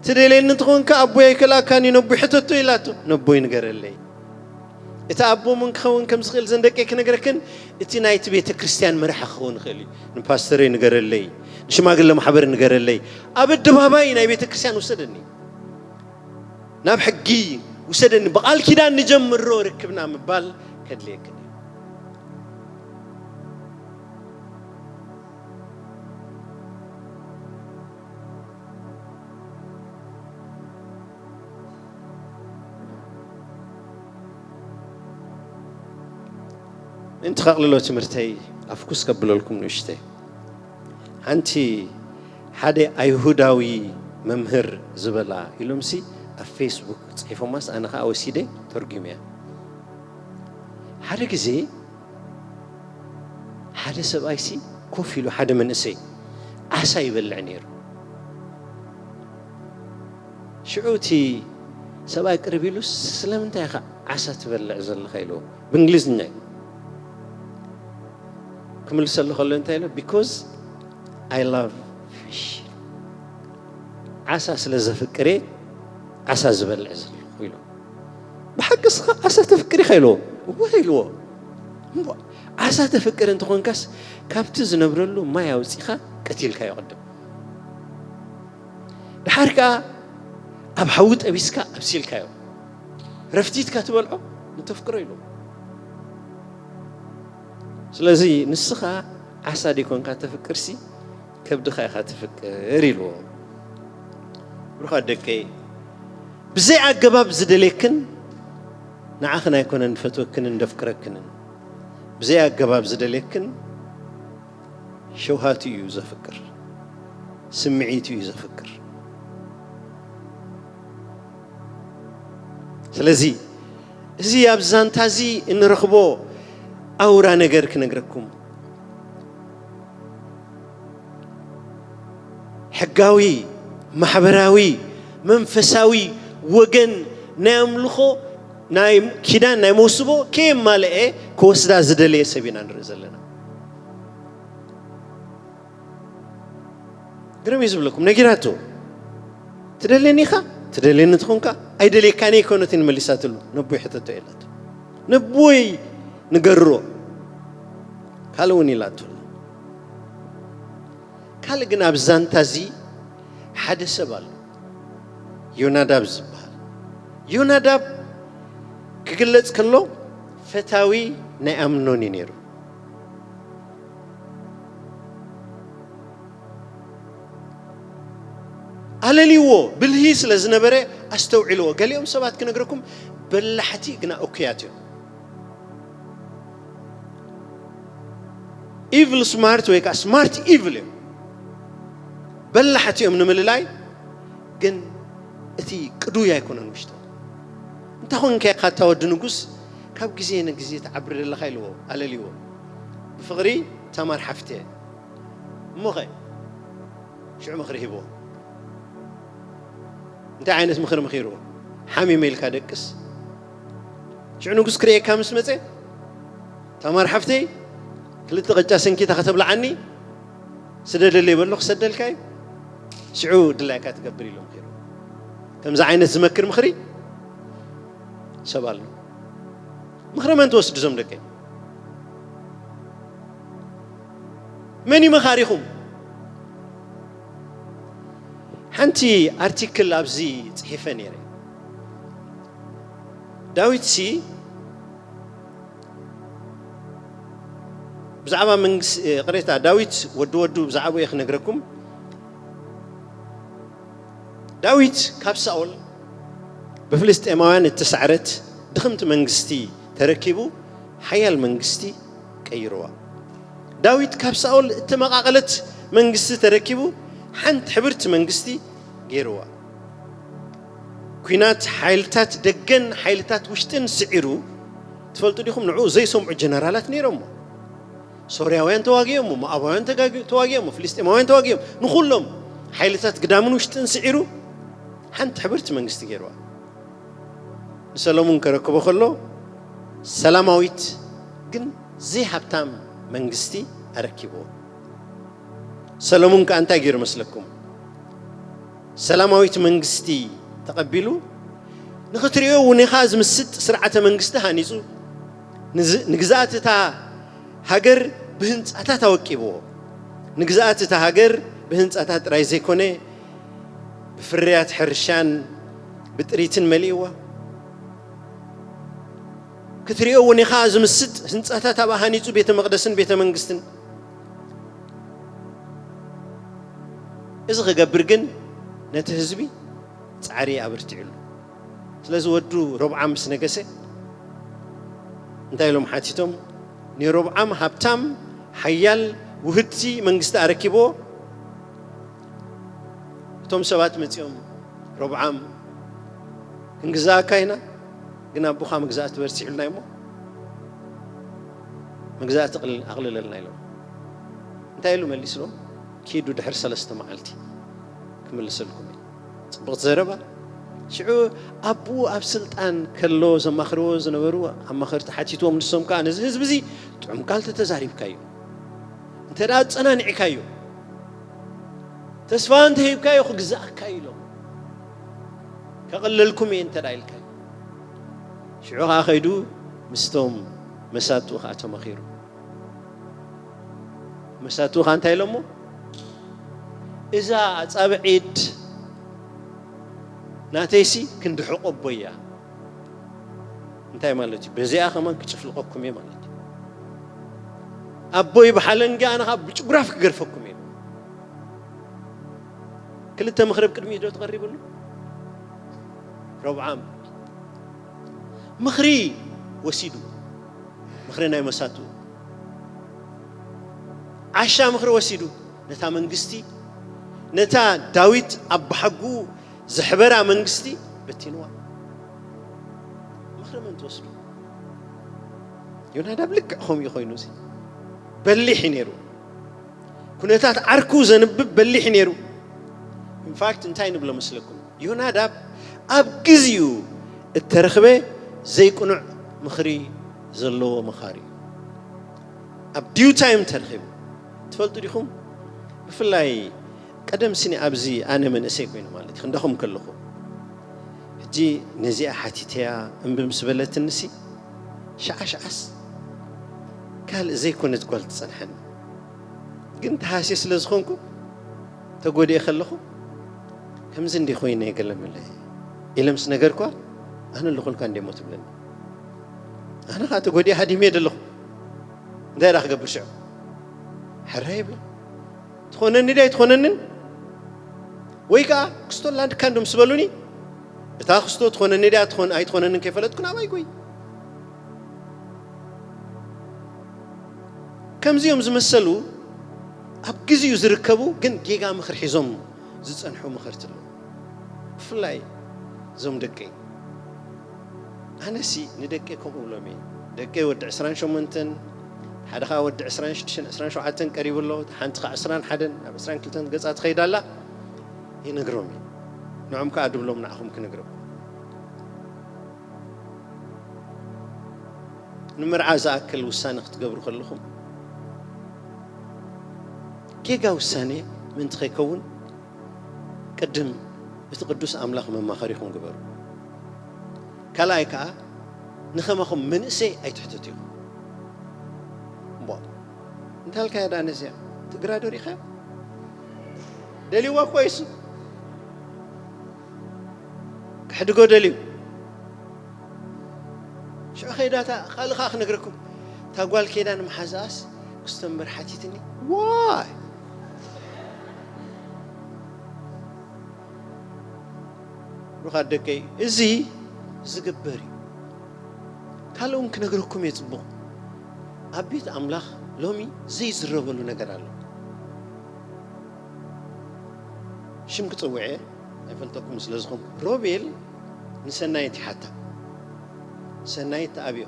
"ትደልየኒ እንተኾንካ ኣቦይ ኣይከልኣካን እዩ፣ ነቦይ ሕተቶ" ኢላቶ። "ነቦይ ንገረለይ።" እቲ ኣቦ መን ክኸውን ከም ዝኽእል ዘን ደቀይ ክነግረክን፣ እቲ ናይቲ ቤተ ክርስቲያን መራሒ ክኸውን ይኽእል እዩ። "ንፓስተረይ ንገረለይ፣ ንሽማግለ ማሕበር ንገረለይ፣ ኣብ ኣደባባይ ናይ ቤተ ክርስቲያን ውሰደኒ፣ ናብ ሕጊ ውሰደኒ፣ ብቓል ኪዳን ንጀምሮ ርክብና" ምባል ከድልየክን እዩ። ምእንቲ ከቕልሎ ትምህርተይ ኣፍኩስ ከብለልኩም ንእሽተይ። ሓንቲ ሓደ ኣይሁዳዊ መምህር ዝበላ ኢሎምሲ ኣብ ፌስቡክ ጽሒፎማስ ኣነ ኸኣ ወሲደ ተርጉምያ። ሓደ ግዜ ሓደ ሰብኣይሲ ኮፍ ኢሉ ሓደ መንእሰይ ዓሳ ይበልዕ ነይሩ። ሽዑ እቲ ሰብኣይ ቅርብ ኢሉ፣ "ስለምንታይ ኢኻ ዓሳ ትበልዕ ዘለኻ?" ኢልዎ። ብእንግሊዝኛ እዩ። ክምልሰሉ ከሎ እንታይ ኢሉ? "Because I love fish." ዓሳ ስለ ዘፍቅር እየ ዓሳ ዝበልዕ ዘለኹ ኢሉ። "ብሓቂ እስኻ ዓሳ ተፍቅር ኢኻ?" ኢልዎ። "እወ" ኢልዎ። "እሞ ዓሳ ተፍቅር እንተኾንካስ ካብቲ ዝነብረሉ ማይ ኣውጺኻ ቀቲልካዮ ቅድም። ድሓር ከኣ ኣብ ሓዊ ጠቢስካ ኣብሲልካዮ። ረፍቲትካ ትበልዖ ንተፍቅሮ" ኢልዎ። ስለዚ ንስኻ ዓሳ ደይኮንካ ተፍቅርሲ ከብድኻ ኢኻ ትፍቅር ኢልዎ። ብሩኻት ደቀይ፣ ብዘይ ኣገባብ ዝደልየክን ንዓኽን ኣይኮነን ንፈትወክንን ንደፍቅረክንን። ብዘይ ኣገባብ ዝደልየክን ሸውሃቱ እዩ ዘፍቅር፣ ስምዒቱ እዩ ዘፍቅር። ስለዚ እዚ ኣብ ዛንታ እዚ እንረኽቦ ኣውራ ነገር ክነግረኩም። ሕጋዊ፣ ማሕበራዊ፣ መንፈሳዊ ወገን ናይ ኣምልኾ ናይ ኪዳን ናይ መውስቦ ከየማልአ ክወስዳ ዝደለየ ሰብ ኢና ንርኢ ዘለና። ግርም እዩ ዝብለኩም። ነጊራቶ፣ "ትደልየኒ ኢኻ? ትደልየኒ ትኾንካ? ኣይደልየካን እየ" ኮነት ንመሊሳትሉ። ነቦይ ሕተቶ የላቶ። ነቦይ ንገሮ። ካልእ እውን ኢላቶ። ካልእ ግን ኣብ ዛንታ እዚ ሓደ ሰብ ኣሎ፣ ዮናዳብ ዝበሃል። ዮናዳብ ክግለጽ ከሎ ፈታዊ ናይ ኣምኖን እዩ ነይሩ። ኣለልይዎ፣ ብልሂ ስለ ዝነበረ ኣስተውዕልዎ። ገሊኦም ሰባት ክነግረኩም በላሕቲ ግና እኩያት እዮም። ኢቭል ስማርት ወይ ከዓ ስማርት ኢቭል እዮም። በላሕቲ እዮም ንምልላይ፣ ግን እቲ ቅዱይ ኣይኮነን ውሽጦም። እንታይ ኾንካ ኢኻ እታ ወዲ ንጉስ ካብ ግዜ ንግዜ ትዓብር ዘለኻ ኢልዎ ኣለልይዎ። ብፍቕሪ ታማር ሓፍትየ። እሞኸ ሽዑ ምኽሪ ሂብዎ። እንታይ ዓይነት ምኽሪ ምኺርዎ? ሓሚመ ኢልካ ደቅስ። ሽዑ ንጉስ ክርእየካ ምስ መጸ፣ "ታማር ሓፍተይ፣ ክልተ ቅጫ ሰንኪታ ከተብልዓኒ ስደደለይ" በሎ፣ ክሰደልካ እዩ። ሽዑ ድላይካ ትገብር ኢሉ ምኺሩ። ከምዚ ዓይነት ዝመክር ምኽሪ ሰብ ኣሎ። ምኽሪ መን ትወስዱ እዞም ደቀይ? መን እዩ መኻሪኹም? ሓንቲ ኣርቲክል ኣብዚ ጽሒፈ ነይረ። ዳዊት ሲ ብዛዕባ መንግስ-፣ እ፣ ቅሬታ ዳዊት ወዲ ወዱ ብዛዕባ እየ ክነግረኩም። ዳዊት ካብ ሳኦል ብፍልስጤማውያን እተሳዕረት ድኽምቲ መንግስቲ ተረኪቡ ሓያል መንግስቲ ቀይርዋ። ዳዊት ካብ ሳኦል እተመቓቐለት መንግስቲ ተረኪቡ ሓንቲ ሕብርቲ መንግስቲ ገይርዋ። ኲናት ሓይልታት ደገን ሓይልታት ውሽጥን ስዒሩ፣ ትፈልጡ ዲኹም? ንዕኡ ዘይሰምዑ ጀነራላት ነይሮሞ። ሶርያውያን ተዋጊኦሞ፣ ሞኣባውያን ተጋጊ-፣ ተዋጊኦሞ፣ ፍልስጤማውያን ተዋጊኦም። ንኹሎም ሓይልታት ግዳምን ውሽጥን ስዒሩ ሓንቲ ሕብርቲ መንግስቲ ገይርዋ። ንሰሎሙን ከረክቦ ከሎ ሰላማዊት ግን ዘይሃብታም መንግስቲ ኣረኪብዎ። ሰሎሙን ከኣ እንታይ ገይሩ መስለኩም? ሰላማዊት መንግስቲ ተቐቢሉ፣ ንኽትሪኦ እውን ኢኻ ዝምስጥ ስርዓተ መንግስቲ ሃኒጹ፣ ንዝ-፣ ንግዝኣት እታ ሃገር ብህንጻታት ኣወቂብዎ። ንግዝኣት እታ ሃገር ብህንጻታት ጥራይ ዘይኮነ፣ ብፍርያት ሕርሻን ብጥሪትን መሊእዋ። ክትሪኦ እውን ኢኻ ዝምስጥ ህንጻታት ኣብኣ ሃኒጹ፣ ቤተ መቕደስን ቤተ መንግስትን። እዚ ክገብር ግን ነቲ ህዝቢ ጻዕሪ ኣበርቲዕሉ። ስለዚ ወዱ ሮብዓም ምስ ነገሰ እንታይ ኢሎም ሓቲቶም? ንሮብዓም ሃብታም፣ ሓያል፣ ውህድቲ መንግስቲ ኣረኪብዎ። እቶም ሰባት መጺኦም፣ "ሮብዓም፣ ክንግዛእካ ኢና፣ ግን ኣቦኻ መግዛእቲ በርቲዑልና እሞ መግዛእቲ ኣቕልል-፣ ኣቕልለልና" ኢሎም። እንታይ ኢሉ መሊስሎም? "ኪዱ ድሕሪ ሰለስተ መዓልቲ ክምልሰልኩም እዩ።" ጽቡቕቲ ዘረባ። ሽዑ ኣቦኡ ኣብ ስልጣን ከሎ ዘማኽርዎ ዝነበሩ ኣማኸርቲ ሓቲትዎም፣ ንሶም ከኣ፣ "ነዚ ህዝቢ እዚ ጥዑም ቃል ተተዛሪብካዮ፣ እንተ ደኣ ኣጸናኒዕካዮ፣ ተስፋ እንተ ሂብካዮ ክግዝኣካ እዩ" ኢሎም። "ከቕልለልኩም እየ እንተ ደኣ" ኢልካዮ። ሽዑ ከኣ ከይዱ ምስቶም መሳቱ ከኣ ተመኺሩ። መሳቱ ከኣ እንታይ ኢሎሞ? "እዛ ኣጻብዕ ኢድ ናተይሲ ክንዲ ሕቖ ኣቦይ እያ። እንታይ ማለት እዩ? በዚኣ ከማን ክጭፍልቐኩም እየ ማለት እዩ። ኣቦይ ብሓለንጊ፣ ኣነ ከኣ ብጭጉራፍ ክገርፈኩም እየ።" ክልተ ምኽሪ ኣብ ቅድሚኡ ዶ ተቐሪብሉ? ሮብዓም ምኽሪ ወሲዱ፣ ምኽሪ ናይ መሳቱ ዓሻ ምኽሪ ወሲዱ፣ ነታ መንግስቲ፣ ነታ ዳዊት ኣባሓጉኡ ዘሕበራ መንግስቲ በቲንዋ። ምኽሪ መን ትወስዱ? ዮናዳብ ልክዕ ከምኡ እዩ ኮይኑ፣ እዚ በሊሕ እዩ ነይሩ። ኩነታት ዓርኩ ዘንብብ በሊሕ እዩ ነይሩ። ኢንፋክት እንታይ ንብሎ መስለኩም? ዮናዳብ ኣብ ግዚኡ እተረኽበ ዘይቅኑዕ ምኽሪ ዘለዎ መኻሪ እዩ። ኣብ ዲዩ ታይም ተረኺቡ። ትፈልጡ ዲኹም? ብፍላይ ቀደም ስኒ ኣብዚ ኣነ መንእሰይ ኮይኑ ማለት እዩ፣ ክንዳኹም ከለኹ። ሕጂ ነዚኣ ሓቲተያ እምቢ ምስ በለትንሲ፣ ሸዓ ሸዓስ ካልእ ዘይኮነት ጓል ትጸንሐኒ። ግን ተሃስየ ስለ ዝኾንኩ፣ ተጎዲኤ ከለኹ፣ ከምዚ እንዲ ኮይነ ገለ መለ ኢለ ምስ ነገርኳ፣ ኣነ ኣለኹልካ እንደ እሞ ትብለኒ። ኣነ ኸዓ ተጎዲኤ ሃዲመ እየ ዘለኹ። እንታይ ደኣ ክገብር ሽዑ? ሕራይ ይብላ። ትኾነኒ ድያ ኣይትኾነንን? ወይ ከኣ ክስቶ ላንድካ እንዶ ምስ በሉኒ፣ እታ ክስቶ ትኾነኒ ድያ ትኾን-፣ ኣይትኾነንን ከይፈለጥኩ ናባይ ጎይ። ከምዚኦም ዝመሰሉ ኣብ ግዜኡ ዝርከቡ ግን ጌጋ ምኽሪ ሒዞም ዝጸንሑ መኸርቲ ኣለዉ። ብፍላይ እዞም ደቀይ። ኣነሲ ንደቀይ ከምኡ ብሎም እየ። ደቀይ ወዲ ዕስራን ሸሞንተን፣ ሓደ ኸዓ ወዲ ዕስራን ሽዱሽተን፣ ዕስራን ሸውዓተን ቀሪቡ ኣሎ፣ ሓንቲ ኸዓ ዕስራን ሓደን፣ ናብ ዕስራን ክልተን ገጻ ትኸይድ ኣላ፣ ይነግሮም እየ። ንዖም ከኣ ድብሎም ንዓኹም ክነግረኩም። ንምርዓ ዝኣክል ውሳነ ክትገብሩ ከለኹም፣ ጌጋ ውሳነ ምእንቲ ከይከውን፣ ቅድም እቲ ቅዱስ ኣምላኽ መማኸሪኹም ግበሩ። ካልኣይ ከኣ፣ ንኸማኹም መንእሰይ ኣይትሕተቱ ኢኹም። እምቧ፣ እንታልካያ ደኣ ነዚኣ? ትግራ ዶ ሪእኻያ? ደልይዋ እኮ እዩ እሱ። ከሕድጎ ደልዩ። ሽዑ ከይዳ እታ ካልእ ከኣ ክነግረኩም። እታ ጓል ከይዳ ንመሓዛኣስ ክስቶ እምበር ሓቲትኒ። ዋይ! ብሩኻት ደቀይ፣ እዚ ዝግበር እዩ። ካልእ እውን ክነግረኩም እየ ጽቡቕ። ኣብ ቤት ኣምላኽ ሎሚ ዘይዝረበሉ ነገር ኣሎ። ሽም ክጽውዕ እየ፣ ኣይፈልጠኩም ስለ ዝኾንኩ። ሮቤል ንሰናይት ይሓታ። ሰናይት ትኣብዮ።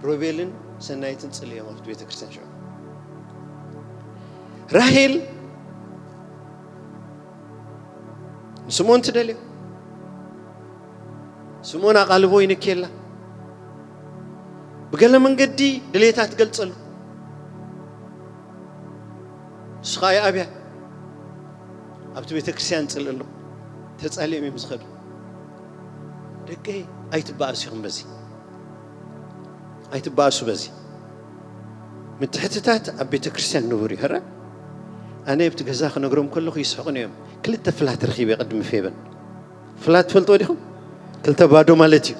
ሮቤልን ሰናይትን ጽልእዮም ኣብቲ ቤተ ክርስቲያን ሽዑ። ራሄል ንስምኦን ትደልዮ። ስምኦን ኣቓልቦ ይንክየላ። ብገለ መንገዲ ድሌታ ትገልጸሉ። ንሱ ኸኣ ይኣብያ። ኣብቲ ቤተ ክርስቲያን ጽልእ ኣሎ። ተጻሊኦም እዮም ዝኸዱ። ደቀይ፣ ኣይትበኣሱ ኢኹም በዚ። ኣይትበኣሱ በዚ። ምትሕትታት ኣብ ቤተ ክርስቲያን ንቡር እዩ። ኸረ ኣነ ኣብቲ ገዛ ክነግሮም ከለኹ ይስሕቑኒ እዮም። ክልተ ፍላት ረኺበ ቅድሚ ፌበን። ፍላት ትፈልጥዎ ዲኹም? ክልተ ባዶ ማለት እዩ።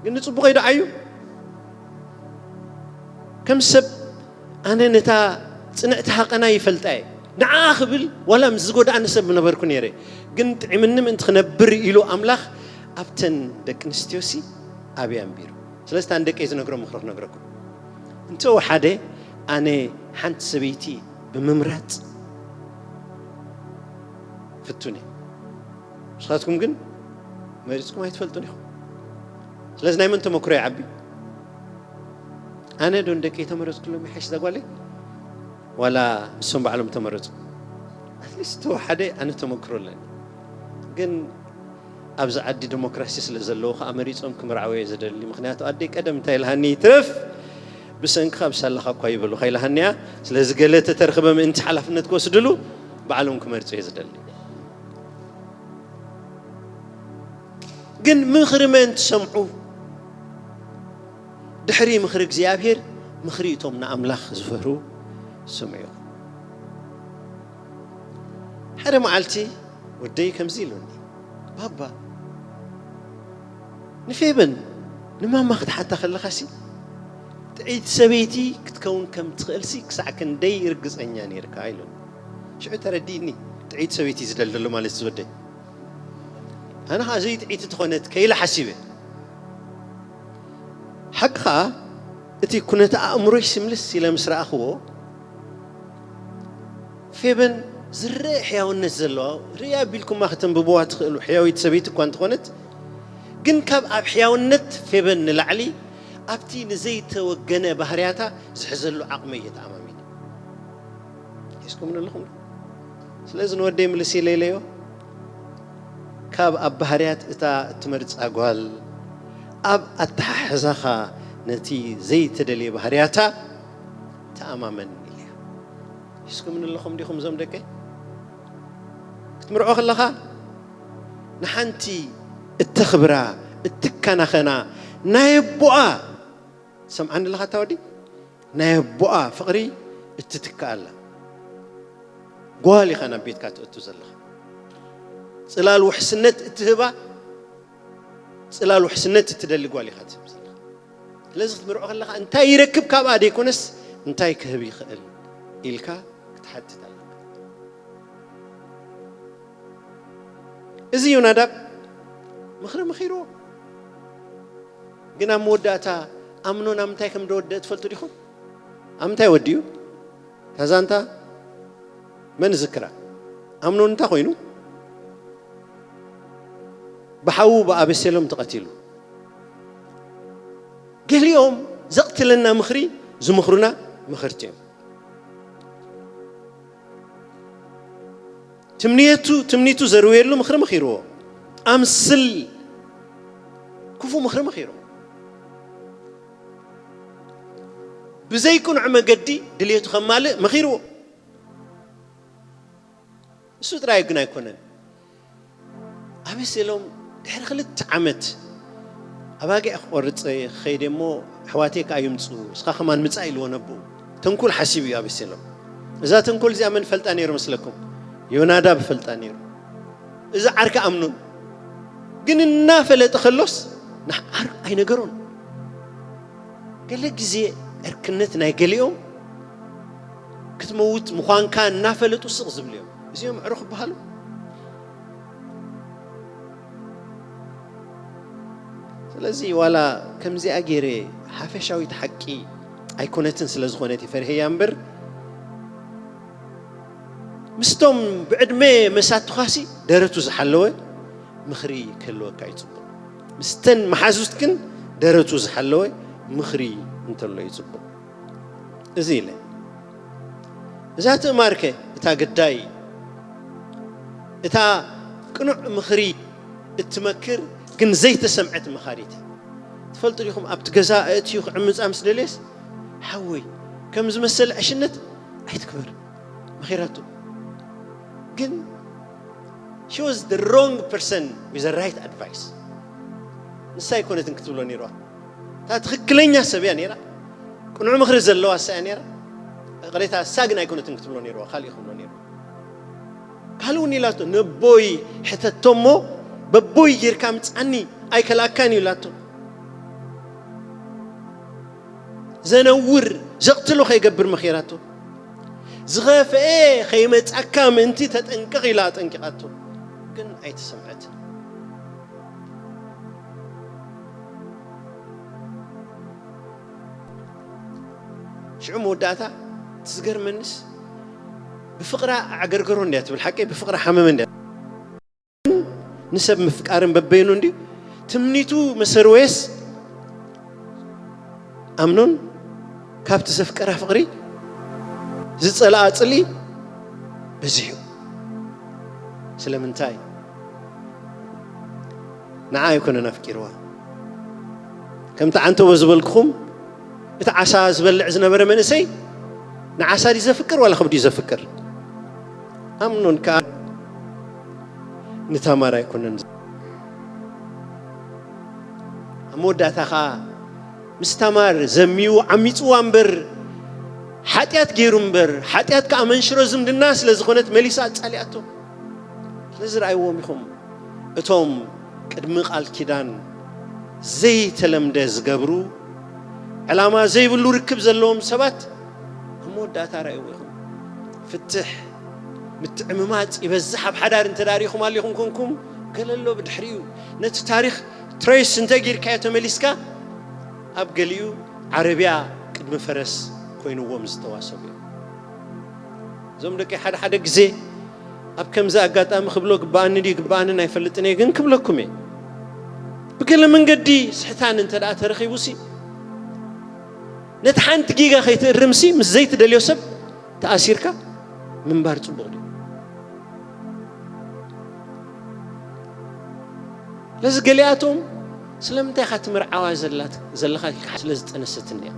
ግን ንጽቡቐይ ደዓዩ። ከም ሰብ ኣነ ነታ ጽንዕቲ ሃቐና ይፈልጣ እየ። ንዓኣ ክብል ዋላ ምስ ዝጎድኣኒ ሰብ ምነበርኩ ነይረ። ግን ጥዒምኒ ምእንቲ ክነብር ኢሉ ኣምላኽ ኣብተን ደቂ ኣንስትዮሲ ኣብያ ኣንቢሩ። ስለዚ እታ ንደቀይ ዝነግሮ ምኽሪ ክነግረኩም። እንተ ወሓደ ኣነ ሓንቲ ሰበይቲ ብምምራጽ ፍቱን እየ። ንስኻትኩም ግን መሪጽኩም ኣይትፈልጡን ኢኹም። ስለዚ ናይ መን ተመክሮ ይዓቢ? ኣነ ዶ ንደቀይ ተመረጽኩሎም ይሓይሽ እዛ ጓለይ? ዋላ ንሶም ባዕሎም ተመረጹ? ኣትሊስት ተወሓደ ኣነ ተመክሮ ኣለኒ። ግን ኣብዚ ዓዲ ዲሞክራሲ ስለ ዘለዎ ከኣ መሪጾም ክምርዓወ እየ ዝደሊ። ምኽንያቱ ኣደይ ቀደም እንታይ ኢልሃኒ፣ ትረፍ ብሰንክኻ ብሳላኻ እኳ ይበሉኻ ኢልሃኒ እያ። ስለዚ ገለ ተተርኽበ ምእንቲ ሓላፍነት ክወስድሉ ባዕሎም ክመርጹ እየ ዝደሊ። ግን ምኽሪ መን ትሰምዑ? ድሕሪ ምኽሪ እግዚኣብሔር፣ ምኽሪ እቶም ንኣምላኽ ዝፈርሁ ስምዑ። ሓደ መዓልቲ ወደይ ከምዚ ኢሉኒ፣ "ባባ፣ ንፌበን ንማማ ክትሓታ ከለኻሲ፣ ጥዕይቲ ሰበይቲ ክትከውን ከም ትኽእልሲ ክሳዕ ክንደይ ርግጸኛ ነይርካ?" ኢሉኒ። ሽዑ ተረዲእኒ፣ ጥዕይቲ ሰበይቲ እዩ ዝደሊ ዘሎ ማለት እዩ ዝወደይ። ኣነ ኸዓ ዘይጥዒቲ ተኾነት ከኢለ ሓሲበ። ሓቂ ኸዓ እቲ ኩነተ ኣእምሮይ ሲምልስ ኢለ ምስ ረኣኽዎ፣ ፌበን ዝረአ ሕያውነት ዘለዋ፣ ርእያ ኣቢልኩማ ከተንብብዋ ትኽእሉ ሕያዊት ሰበይቲ እኳ እንተኾነት፣ ግን ካብ ኣብ ሕያውነት ፌበን ንላዕሊ ኣብቲ ንዘይተወገነ ባህርያታ ዝሕዘሉ ዓቕሚ እየ ተኣማሚነ። ሒዝኩምኒ ኣለኹም ዶ? ስለዚ ንወደይ ምልስ ኢለ ኢለዮ፣ ካብ ኣብ ባህርያት እታ እትመርጻ ጓል፣ ኣብ ኣተሓሕዛኻ ነቲ ዘይተደልየ ባህርያታ ተኣማመን ኢልያ። ሒዝኩምኒ ኣለኹም ዲኹም እዞም ደቀይ? ክትምርዖ ከለኻ ንሓንቲ እተኽብራ፣ እትከናኸና፣ ናይ ኣቦኣ፣ ሰምዓኒ ኣለኻ እታ ወዲ? ናይ ኣቦኣ ፍቕሪ እትትክኣላ ጓል ኢኻ ናብ ቤትካ ትእቱ ዘለኻ። ጽላል ውሕስነት እትህባ፣ ጽላል ውሕስነት እትደሊ ጓል ኢኻ ትህብ ዘለኻ። ስለዚ ክትምርዖ ከለኻ እንታይ ይረክብ ካብኣ ደይኮነስ እንታይ ክህብ ይኽእል ኢልካ ክትሓትት ኣለካ። እዚ ዮናዳብ ምኽሪ ምኺርዎ። ግን ኣብ መወዳእታ ኣምኖን ኣብ ምንታይ ከም ደወደአ ትፈልጡ ዲኹም? ኣብ ምንታይ ወዲኡ? እታ ዛንታ መን ዝክራ? ኣምኖን እንታይ ኮይኑ? ብሓዉ ብኣቤሴሎም ተቐቲሉ። ገሊኦም ዘቕትለና ምኽሪ ዝምኽሩና መኸርቲ እዮም። ትምኒቱ ትምኒቱ ዘርውየሉ ምኽሪ መኺርዎ። ኣምስል ክፉ ምኽሪ መኺርዎ። ብዘይቅኑዕ መገዲ ድልየቱ ከማልእ መኺርዎ። እሱ ጥራይ ግን ኣይኮነን። ኣቤሴሎም ድሕሪ ክልተ ዓመት ኣባጊዕ ክቆርጽ ከይደ እሞ ኣሕዋተይ ከኣ ይምጽኡ፣ እስኻ ከማን ምጻእ ኢልዎ ነቦኡ። ተንኮል ሓሲቡ እዩ ኣቤሴሎም። እዛ ተንኮል እዚኣ መን ፈልጣ ነይሩ መስለኩም? ዮናዳብ ፈልጣ ነይሩ። እዚ ዓርኪ ኣምኖን ግን እናፈለጠ ከሎስ ንዓር ኣይነገሮን። ገለ ግዜ ዕርክነት ናይ ገሊኦም ክትመውት ምዃንካ እናፈለጡ ስቕ ዝብሉ እዮም። እዚኦም ዕሩኽ ይበሃሉ። ስለዚ ዋላ ከምዚኣ ገይረ ሓፈሻዊት ሓቂ ኣይኮነትን ስለ ዝኾነት እየ ፈሪሀያ እምበር፣ ምስቶም ብዕድመ መሳቱኻሲ ደረቱ ዝሓለወ ምኽሪ ክህልወካ እዩ ጽቡቕ። ምስተን መሓዙት ግን ደረቱ ዝሓለወ ምኽሪ እንተሎ እዩ ጽቡቕ። እዚ ኢለ። እዛ ትእማርከ እታ ግዳይ፣ እታ ቅኑዕ ምኽሪ እትመክር ግን ዘይተሰምዐት መኻሪት። ትፈልጡ ዲኹም ኣብቲ ገዛ ኣእትዩ ክዕምጻ ምስ ደልየስ፣ ሓወይ፣ ከም ዝመሰለ ዕሽነት ኣይትግበር፣ መኺራቶ። ግን she was the wrong person with the right advice። ንሳ ኣይኮነትን ክትብሎ ነይርዋ። እታ ትኽክለኛ ሰብ እያ ነይራ። ቅኑዕ ምኽሪ ዘለዋ እሳ እያ ነይራ። ይቕሬታ፣ እሳ ግን ኣይኮነትን ክትብሎ ነይርዋ። ካልእ ክብሎ ነይርዋ። ካልእ እውን ኢላቶ፣ ነቦይ ሕተቶ እሞ፣ በቦይ ጌርካ ምጻኒ ኣይከልኣካን እዩ ኢላቶ። ዘነውር፣ ዘቕትሎ ከይገብር መኺራቶ። ዝኸፍኤ ከይመጻካ ምእንቲ ተጠንቀቕ ኢላ ኣጠንቂቓቶ። ግን ኣይተሰምዐትን። ሽዑ መወዳእታ፣ እቲ ዝገርመንስ፣ ብፍቕራ ኣዕገርገሮ እንድያ ትብል፣ ሓቀይ ብፍቕራ ሓመመ እንድያ። ንሰብ ምፍቃርን በበይኑ እንድዩ። ትምኒቱ መሰረወየስ፣ ኣምኖን ካብቲ ዘፍቀራ ፍቕሪ ዝጸልኣ ጽልኢ በዚሑ። ስለምንታይ? ንዓ ኣይኮነን ኣፍቂርዋ። ከምቲ ዓንተቦ ዝበልኩኹም፣ እቲ ዓሳ ዝበልዕ ዝነበረ መንእሰይ ንዓሳ ድዩ ዘፍቅር ዋላ ከብዲ እዩ ዘፍቅር? ኣምኖን ከኣ ንታማር ኣይኮነን። ኣብ መወዳእታ ከኣ ምስ ታማር ዘሚዩ ዓሚጽዋ እምበር፣ ሓጢኣት ገይሩ እምበር፣ ሓጢኣት ከኣ መንሽሮ ዝምድና ስለ ዝኾነት መሊሳ ኣጻሊኣቶ። ስለዚ ረኣይዎም ኢኹም፣ እቶም ቅድሚ ቃል ኪዳን ዘይተለምደ ዝገብሩ፣ ዕላማ ዘይብሉ ርክብ ዘለዎም ሰባት ኣብ መወዳእታ ረኣይዎ ኢኹም። ፍትሕ፣ ምትዕምማጽ ይበዝሕ ኣብ ሓዳር እንተ ደኣ ርኢኹም ኣሊኹም ኮንኩም፣ ገለ ኣሎ ብድሕሪኡ። ነቲ ታሪኽ ትሬስ እንተ ጌርካዮ ተመሊስካ፣ ኣብ ገሊኡ ዓረብያ ቅድሚ ፈረስ ኮይንዎም ዝተዋሰቡ እዮም። እዞም ደቂ ሓደ ሓደ ግዜ ኣብ ከምዚ ኣጋጣሚ ክብሎ ግብኣኒ ድዩ ግብኣንን ኣይፈልጥን እየ፣ ግን ክብለኩም እየ። ብገለ መንገዲ ስሕታን እንተ ደኣ ተረኺቡሲ፣ ነቲ ሓንቲ ጌጋ ከይትእርምሲ ምስ ዘይትደልዮ ሰብ ተኣሲርካ ምንባር ጽቡቕ ድዩ? ስለዚ ገሊኣቶም፣ "ስለምንታይ ኢኻ ትምርዓዋ ዘላት-፣ ዘለኻ?" ኢልካ፣ "ስለ ዝጠነሰትኒ እያ።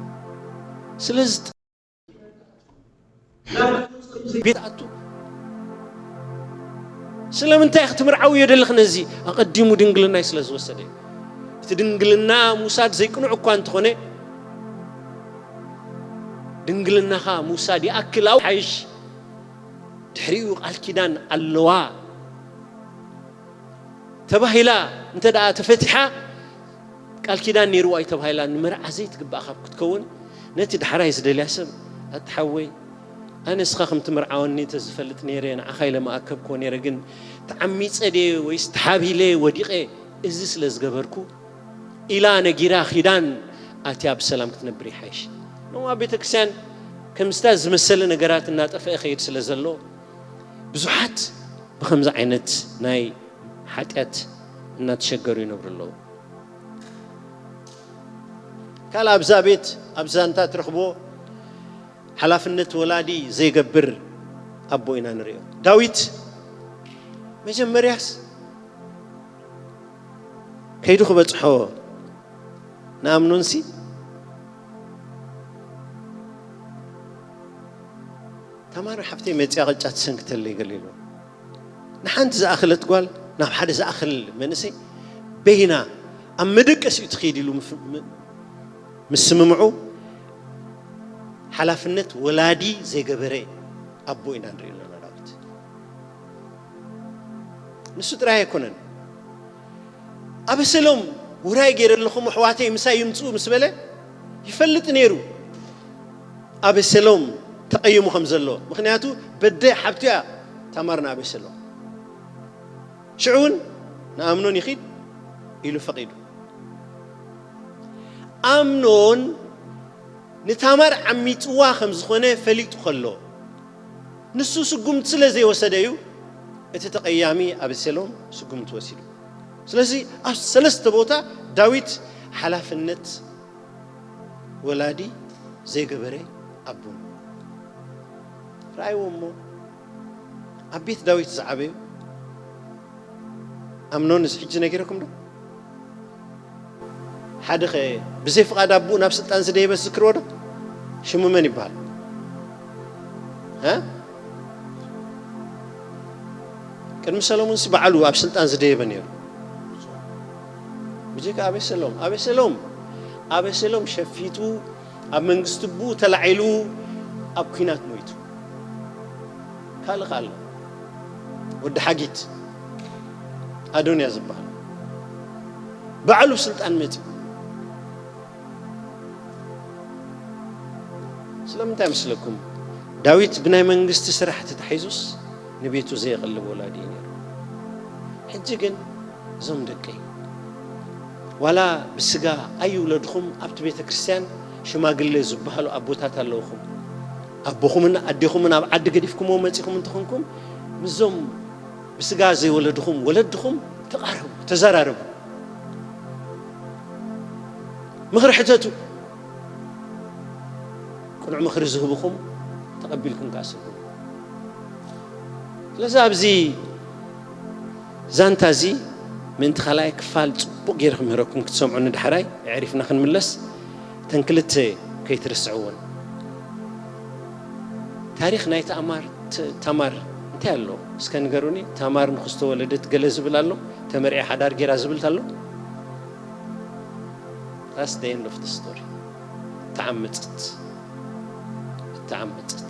ስለ ዝጠ-፣ ቤት ኣቱ። ስለምንታይ ክትምርዓውዮ ደለኽ ነዚ?" ኣቐዲሙ ድንግልናይ ስለ ዝወሰደ እዩ። እቲ ድንግልና ምውሳድ ዘይቅኑዕ እኳ እንተኾነ፣ ድንግልናኻ ምውሳድ ይኣክል፣ ኣው ሓይሽ። ድሕሪኡ ቃል ኪዳን ኣለዋ ተባሂላ እንተ ደኣ ተፈቲሓ፣ ቃል ኪዳን ነይርዋ እዩ ተባሂላ ንመርዓ ዘይትግባእ ካብ ክትከውን፣ ነቲ ዳሕራይ ዝደልያ ሰብ፣ "ኣታ ሓወይ፣ ኣነ ንስኻ ከም ትምርዓወኒ እንተ ዝፈልጥ ነይረ፣ ንዓኻ ኢለ ምኣከብክዎ ነይረ፣ ግን ተዓሚጸ ድየ ወይስ ተሓቢለ ወዲቐ፣ እዚ ስለ ዝገበርኩ" ኢላ ነጊራ ኪዳን ኣትያ ብሰላም ክትነብር ይሓይሽ። እሞ ኣብ ቤተ ክርስቲያን ከምዝታ ዝመሰለ ነገራት እናጠፍአ ይኸይድ ስለ ዘሎ፣ ብዙሓት ብኸምዚ ዓይነት ናይ ሓጢኣት እናተሸገሩ ይነብሩ ኣለዉ። ካልእ ኣብዛ ቤት፣ ኣብ ዛንታ ትረኽቦ ሓላፍነት ወላዲ ዘይገብር ኣቦ ኢና ንሪኦ። ዳዊት መጀመርያስ ከይዱ ክበጽሖ ንኣምኖንሲ፣ "ታማር ሓፍተይ መጽያ ቅጫ ትሰንክተለይ" ገለ ኢሉ። ንሓንቲ ዝኣኸለት ጓል ናብ ሓደ ዝኣኸል መንእሰይ በይና ኣብ መደቀሲኡ ትኸይድ ኢሉ ምፍ-፣ ም-፣ ምስምምዑ፣ ሓላፍነት ወላዲ ዘይገበረ ኣቦ ኢና ንርኢ ኣለና ዳዊት። ንሱ ጥራይ ኣይኮነን። ኣበሰሎም ውራይ ገይረ ኣለኹም ኣሕዋተይ ምሳይ ይምፅኡ ምስ በለ ይፈልጥ ነይሩ ኣበሰሎም ተቐይሙ ከም ዘሎ። ምኽንያቱ በደ ሓብቱ እያ ታማር ንኣበሰሎም። ሽዑ እውን ንኣምኖን ይኺድ ኢሉ ፈቒዱ። ኣምኖን ንታማር ዓሚፅዋ ከም ዝኾነ ፈሊጡ ከሎ፣ ንሱ ስጉምቲ ስለ ዘይወሰደ እዩ እቲ ተቐያሚ ኣበሴሎም ስጉምቲ ወሲዱ። ስለዚ ኣብ ሰለስተ ቦታ ዳዊት ሓላፍነት ወላዲ ዘይገበረ ኣቦ። ረኣይዎ እሞ ኣብ ቤት ዳዊት ዝዓበዩ ኣምኖን እዚ ሕጂ ነጊረኩም ዶ? ሓደ ኸ ብዘይ ፍቓድ ኣቦኡ ናብ ስልጣን ዝደየበ ዝዝክርዎ ዶ? ሽሙ መን ይበሃል? እ? ቅድሚ ሰሎሞንሲ ባዕሉ ኣብ ስልጣን ዝደየበ ነይሩ። ብጀካ ኣቤሰሎም፣ ኣቤሰሎም፣ ኣቤሰሎም ሸፊቱ ኣብ መንግስቲ ኣቦኡ ተላዒሉ ኣብ ኲናት ሞይቱ። ካልእ ከ ኣሎ። ወዲ ሓጊት ኣዶንያ ዝበሃል ባዕሉ ስልጣን መጺኡ። ስለምንታይ መስለኩም? ዳዊት ብናይ መንግስቲ ስራሕ ተታሒዙስ ንቤቱ ዘየቕልብ ወላዲ እዩ ነይሩ። ሕጂ ግን እዞም ደቀይ ዋላ ብስጋ ኣይውለድኹም ኣብቲ ቤተ ክርስቲያን ሽማግሌ ዝበሃሉ ኣቦታት ኣለውኹም። ኣቦኹምን ኣዴኹምን ኣብ ዓዲ ገዲፍኩምዎ መጺኹም እንተኾንኩም ምስዞም ብስጋ ዘይወለድኹም ወለድኹም ተቓረቡ፣ ተዘራረቡ። ምኽሪ ሕተቱ። ቅኑዕ ምኽሪ ዝህብኹም ተቐቢልኩም ከኣ ስምዑ። ስለዚ ኣብዚ ዛንታ እዚ ምእንቲ ካልኣይ ክፋል ጽቡቕ ገይረ ክምህረኩም ክትሰምዑኒ ዳሕራይ ኣዕሪፍና ክንምለስ እተን ክልተ ከይትርስዕወን። ታሪኽ ናይ ተኣማር፣ ት-፣ ታማር እንታይ ኣሎ? እስከ ንገሩኒ። ታማር ንኹስ ተወለደት ገለ ዝብል ኣሎ? ተመርዒ ሓዳር ጌራ ዝብል ኣሎ? That's the end of the story። ተዓመጸት። እተዓመጸት።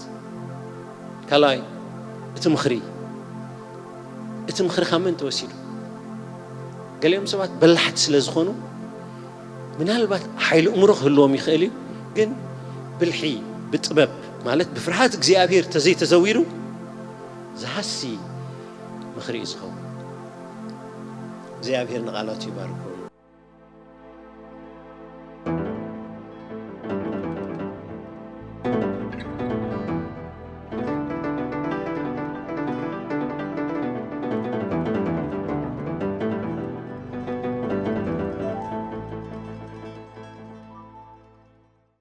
ካልኣይ፣ እቲ ምኽሪ። እቲ ምኽሪ ካብ መን ተወሲዱ? ገሊኦም ሰባት በላሕቲ ስለ ዝኾኑ፣ ምናልባት ሓይሊ እምሮ ክህልዎም ይኽእል እዩ፣ ግን ብልሒ፣ ብጥበብ፣ ማለት ብፍርሃት እግዚኣብሔር ተዘይተዘዊሩ፣ ዝሃሲ ምኽሪ እዩ ዝኸውን። እግዚኣብሔር ንቓላቱ ይባርኮ።